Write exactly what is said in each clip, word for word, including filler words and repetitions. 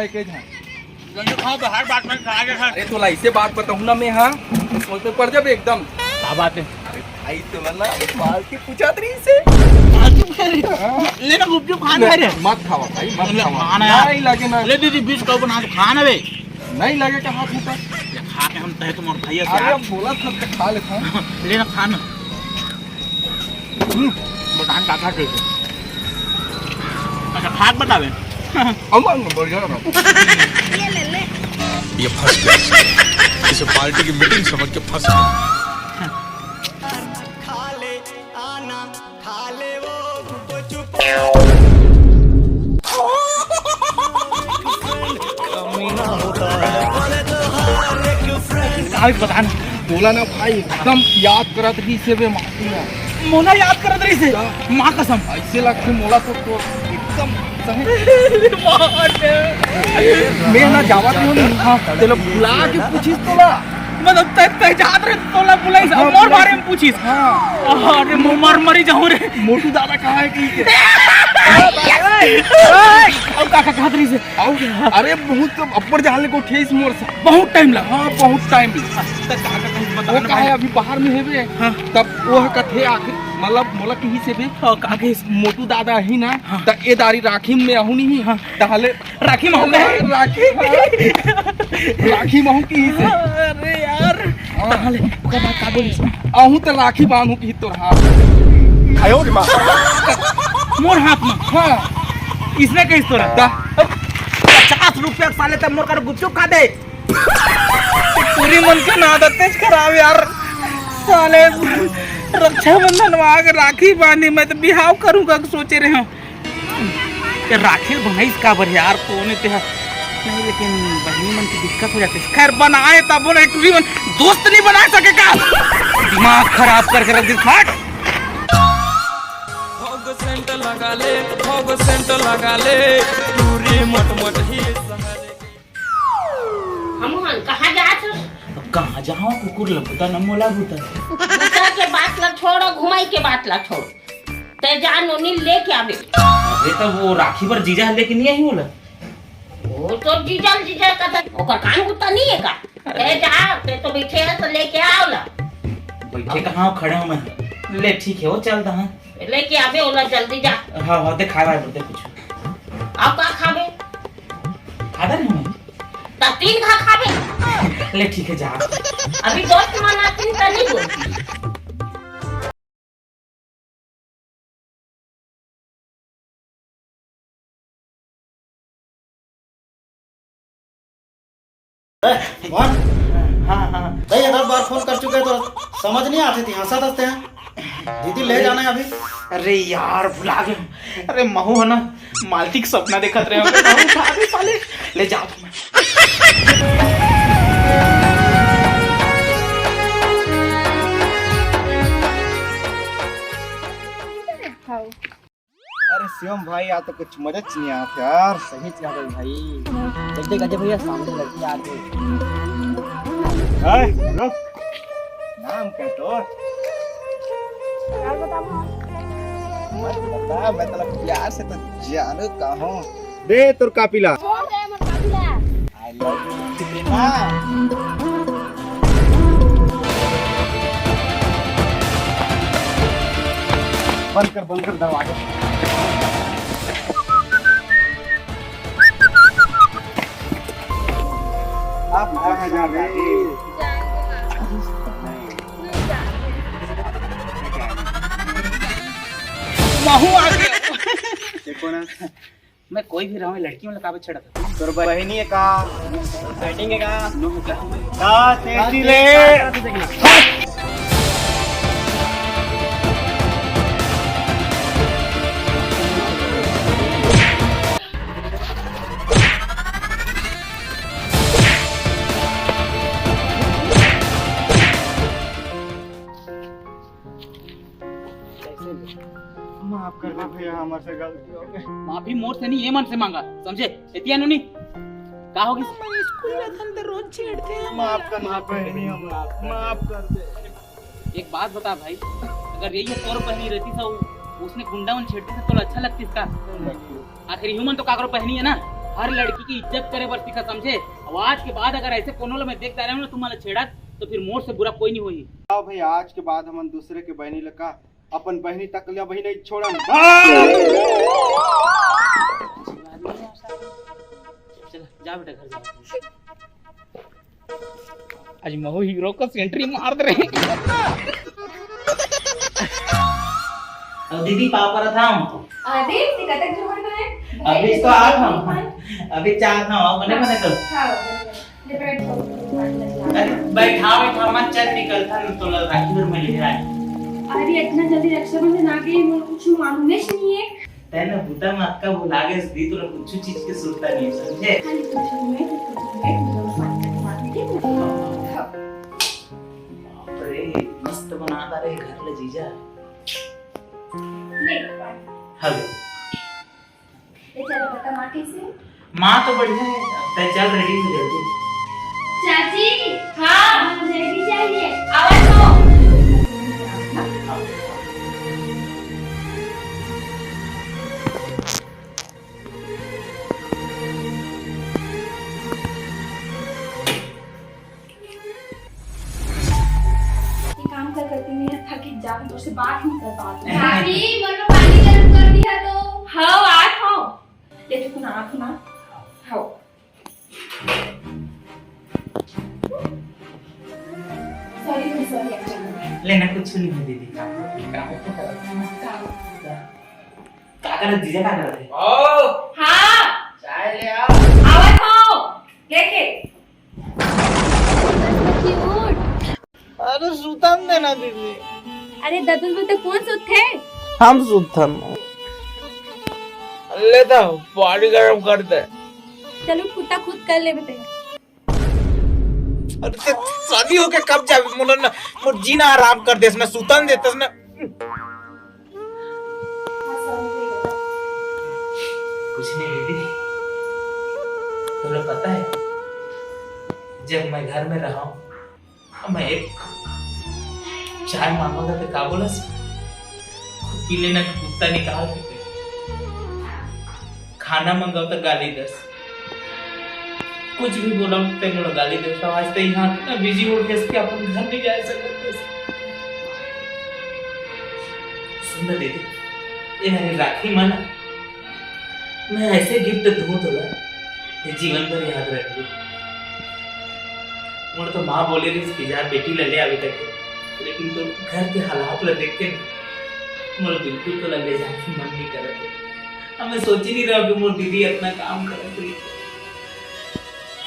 Package है। जल्दी खाओ, बाहर बात मत करा के। अरे तोला ऐसे बात बताऊँ ना मैं, हाँ, सोच में पड़ जाबे एकदम। का बात है? अरे भाई, तोला ना माल के पूछा रही से। हाँ। ले ना गुपचुप खा ना रे। मत खावा भाई, मत ले, खावा। खाना यार। नहीं लगे ना। ले दीदी, बीस का बना के खा ना बे। नहीं लगे का हाथ में तो? ये खा के हम तहे तुम्हारे भैया से अरे यार। हम बोला था तो खा लेता हूँ। ले ना, खा ना। हम्म, बतान का खा के। अच्छा, खा के बतावे। अमन बढ़िया रहा। ये फंस गया। इसे पार्टी की मीटिंग समझ के फंस गया। आज बता ना, बोला ना भाई, एकदम याद करत रही से बे माँ। मोला याद करत रही से? क्या? माँ कसम। ऐसे लगथे मोला तो, तो एकदम सही। मैं ना जावत हूँ ना, हाँ, तेला बुला के पूछिस तोला। मतलब, तै, तै जात रहे तोला बुलाइस, हाँ, मोर बुलाइस। बारे में पूछिस। हाँ। अरे, मो-, मर, मरी जाऊँ रे। मोटू दादा कहाँ है कि के? अब का, का कहत रही से? अउ, अरे, बहुत तो अब्बड़ जान ले गोठियाइस मोर से। बहुत टाइम लगा। हाँ, बहुत टाइम लगा। त का, का कहत बता वो ना का भाई। है, अभी बाहर में है बे। हाँ। तब वो कथे आखिर, मतलब, मोला कही से बे। हाँ, का कहिस? मोटू दादा ही ना, हाँ। त ए दारी राखी में आहू नहीं। हाँ। ताहले राखी में आहू कहे? राखी, हाँ। राखी में आहू कही से। अरे यार। हाँ। ताहले ओकर बाद का बोलिस? आहू त राखी बांधू कही तोर हाथ। आयो रे माँ। मोर हाथ में? हाँ। इसने कहिस तोला? दा। पचास रुपया साले तब मोर कर गुपचुप खा दे। टूरी मन के ना आदत तेज खराब यार। साले रक्षाबंधन में आके राखी बांधी, मैं तो बिहाव करूंगा सोचे रहे हूँ। ये राखी बनाइस काबर यार, तो ने ते नहीं, लेकिन बहनी मन की दिक्कत हो जाती है। खैर, बनाए तब बोले टूरी मन दोस्त नहीं बना सके का? दिमाग खराब करके रख दिस, हट। फॉग सेंट लगा ले, फॉग सेंट लगा ले, टूरी मट मट ही सहरे के। हमहन कहाँ जात हस? अब कहाँ जाओ, कुकुर ल बुता न मोला बुता। बुता के बात ला छोड़, घुमाई के बात ला छोड़। ते जा नोनी लेके आबे। अरे तो वो राखी बर जीजा लेके नहीं आई होला? वो तो जीजा जीजा का था, ओकर काम कुत्ता नहीं है का? ते जा, ते तो बैठे है तो लेके आओ ला। बैठे कहाँ हो, खड़े हो मैं। ले ठीक है, वो चलता है। लेके आबे ओला जल्दी जा। हाँ, हाँ, ते खाए वाले बोलते कुछ। अब का खाबे? खाता नहीं मैं। त तीन खा खाबे। ले ठीक है, जा। अभी दोस्त मन आतिन त नहीं बोलती। ए, कौन? हाँ, हाँ। भाई, एक आध बार फोन कर चुके हैं तो समझ नहीं आती थी, हंसा दसते हैं। दीदी ले जाना है अभी। अरे यार, भुला गए हम। अरे महू है ना, मालती के सपना देखत रहे हो। महू उठा दे साले, ले जाओ तुम्हें। अरे शिवम भाई, आज तो कुछ मजा च नहीं आत यार। सही च नहीं आत भाई। देखते गजे भैया, सामने लड़की आ गई। हाय, रुक। नाम क्या तो? यार बता। मत बता, मैं तेला प्यार से तो जानू कहूँ। दे तोर कापी ला। छोड़ दे मोर कापी ला। I love you, प्रेमा। बंद कर, बंद कर दरवाजा। आप कहाँ जा रहे हैं? महू आ गया। देखो ना। मैं कोई भी रहूं, लड़की में लकावे छेड़ा था। तोर बहिनी है का? सेटिंग है का? नो है का? का सेटिंग ले? माफ कर दे भैया, हमर से गलती हो गई। माफी मोर से नहीं, ये मन से मांगा, समझे? एतिया नो नहीं, का होगी? हमर स्कूल में थन तो रोज छेड़ते हैं। माफ कर दे बहनी, हमर माफ कर दे। एक बात बता भाई, अगर यही तोर बहनी रहती तो उसने गुंडा मन छेड़ती तो तोला अच्छा लगती इसका? आखिर ह्यूमन तो काकरो बहनी है ना। हर लड़की की इज्जत करे बर सीखा, समझे? अब आज के बाद अगर ऐसे कोनो ला मैं देख डारे हूँ ना तुम्हारा छेड़त, तो फिर मोर से बुरा कोई नहीं होही। आओ भाई, आज के बाद हमन दूसरे के बहनी ला का, अपन बहनी तक ला भी नहीं छोड़न। चला, जा बेटा, घर जा। आज महू हीरो का सेंट्री मार दे रहे। अब दीदी, पाव परत हंव। अरे, ते कतक झन हे? अभी तो आत हंव। अभी चाहत हंव, बने बने तो। हाँ, बने बने। ले बैठ, बैठ, बैठ, बैठ। अरे, बैठा, बैठा, मत चल, निकलथन, तोला राखी बर मैं ले आए। अरे, इतना जल्दी रक्षाबंधन आ गई, मोला कुछ मालूम ही नहीं है। तैं ना बुता म अतका भुला गेस दी, तोला कुछु चीज के सुरता नहीं, समझे? खाली कुछ नहीं, कुछ नहीं, कुछ नहीं, पानी का दिमाग में, ठीक है? हाँ। बाप रे, मस्त बना डारे घर ले जीजा। ले, पानी। हेलो। ले, चलो, बता, माँ कैसे है? माँ तो बढ़िया है, अब तैं चल, रेडी हो जल्दी। चाची। हाँ। जल्दी चाहिए। आवाज दो। ये काम कर करके मैं थकी जाती हूँ, तुझसे बात नहीं कर पाती। भाभी, मन में पानी गर्म कर दिया तो। हाँ, आत हूँ। ले, तू ना, तू ना। हाँ। सॉरी, सॉरी, अच्छा। लेना कुछ नहीं है दीदी, काम, काम तो कर। काम। का करत, जीजा का करत हे? ओ, हाँ। चाय ले आओ। आवत हूँ। लेके। अरे सुतन दे ना दीदी। अरे ददुल में तो कौन सुतथे? हम सुतथन। ले तो पानी गरम कर दे। चलो कुत्ता खुद कर ले बेटे। अरे ते शादी होके कब जाबे? मोला ना, मोर जीना हराम कर देस ना, सुतन देतस ना। कुछ नहीं दीदी, तुम्हें पता है, जब मैं घर में रहा हूँ, मैं एक चाय मांगोगा तो का बोलस, पी लेना, कुत्ता निकाल के। खाना मंगाओ तो गाली दस, कुछ भी बोला ते मोला गाली देता। आज तो यहाँ इतना बिजी हो गया कि अपन घर नहीं जा सकते। सुन ना दीदी, ये हरी राखी माना, मैं ऐसे गिफ्ट दूँ तोला, ये जीवन भर याद रखबे। मोर तो माँ बोले रहिस कि जा बेटी ला ले आवे तक, लेकिन तो घर के हालात ला देख के मोर बिल्कुल तोला ले जाए के मन नहीं करत हे। अब मैं सोच ही नहीं रहा कि मोर दीदी इतना काम करत रही।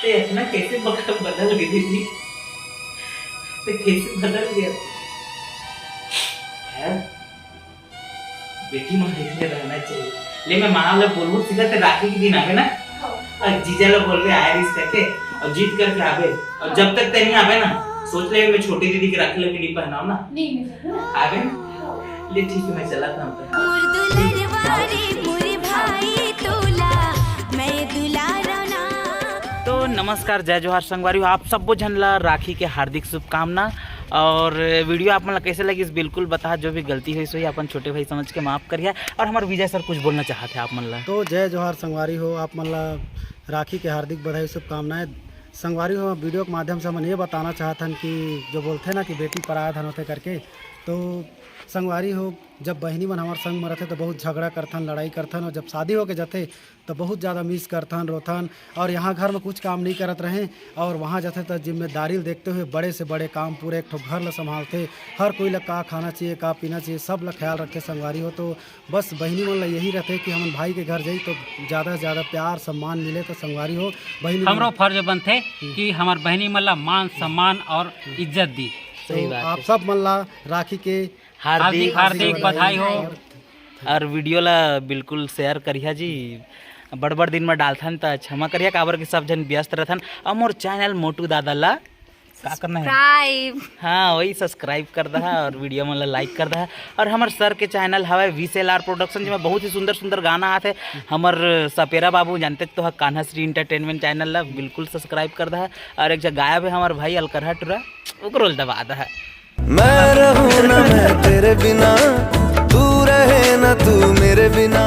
ते इतना कैसे बदल, बदल गई दीदी? ते कैसे बदल गया? खैर, बेटी मन ऐसे रहना चाहिए। ले, मैं माँ ला बोलबो सीधा, ते राखी के दिन आबे ना। हाँ। और जीजा ला बोलबे आए रिस करके, और जीत करके आबे। और जब तक ते नहीं आबे ना, सोच ले, मैं छोटी दीदी के राखी ला भी नहीं पहनाओ ना। नहीं, नहीं, नहीं। आबे ना? हाँ। ले, ठीक है, मैं चलत ना। मोर दुलरवा रे, मोर भाई तोला, मैं दुलारा ना। तो नमस्कार, जय जोहार संगवारी हो, आप सबो झन ला राखी के हार्दिक शुभकामना। और वीडियो आप मन ला कैसे लगिस, बिल्कुल बता, जो भी गलती होइस होही अपन छोटे भाई समझ के माफ करिहा। और हमर विजय सर कुछ बोलना चाहत हे आप मन ला। तो जय जोहार संगवारी हो, आप मन ला राखी के हार्दिक बधाई, शुभकामनाएं। संगवारी हो, वीडियो के माध्यम से हमन ये बताना चाहत हन कि जो बोलथे ना कि बेटी पराया धन होथे करके, तो संगवारी हो, जब बहिनी मन हमर संग में रथे तो बहुत झगड़ा करथन, लड़ाई करथन, और जब शादी होके जथे तो बहुत ज़्यादा मिस करथन, रोथन। और यहाँ घर में कुछ काम नहीं करत रहें और वहाँ जाथे तो जिम्मेदारी ल देखते हुए बड़े से बड़े काम, पूरे एक ठो घर ल संभालथे। हर कोई ल का खाना चाहिए, का पीना चाहिए, सब ल ख्याल रखे संगवारी हो। तो बस बहिनी मन ल यही रहथे कि हमन भाई के घर जाई तो ज़्यादा से ज़्यादा प्यार सम्मान मिले। तो संगवारी हो, बहिनी मन हमरो फर्ज बनथे कि हमर बहिनी मन ल मान सम्मान और इज्जत दी। सही तो बात आप है। सब मन ल राखी के हार्दिक, हार्दिक हार्दिक बधाई हो। और वीडियो ला बिल्कुल शेयर करिहा जी, बड़ बड़ दिन में डालथन त क्षमा करिहा, काबर कि सब झन व्यस्त रहथन। और मोर चैनल मोटू दादा ला का करना है? सब्सक्राइब। हाँ, वही सब्सक्राइब कर दहा और वीडियो मन ला लाइक कर दहा। और हमर सर के चैनल हवय V S L R production, जेमा बहुत ही सुंदर सुंदर गाना आथे। हमर सपेरा बाबू जानते तो ह, कान्हा श्री एंटरटेनमेंट चैनल ला बिल्कुल सब्सक्राइब कर दहा। और एक जगह गायब है हमर भाई अलकरहा टुरा, ओकरो ल दबा दहा। मैं रहूं ना मैं तेरे बिना, तू रहे ना तू मेरे बिना।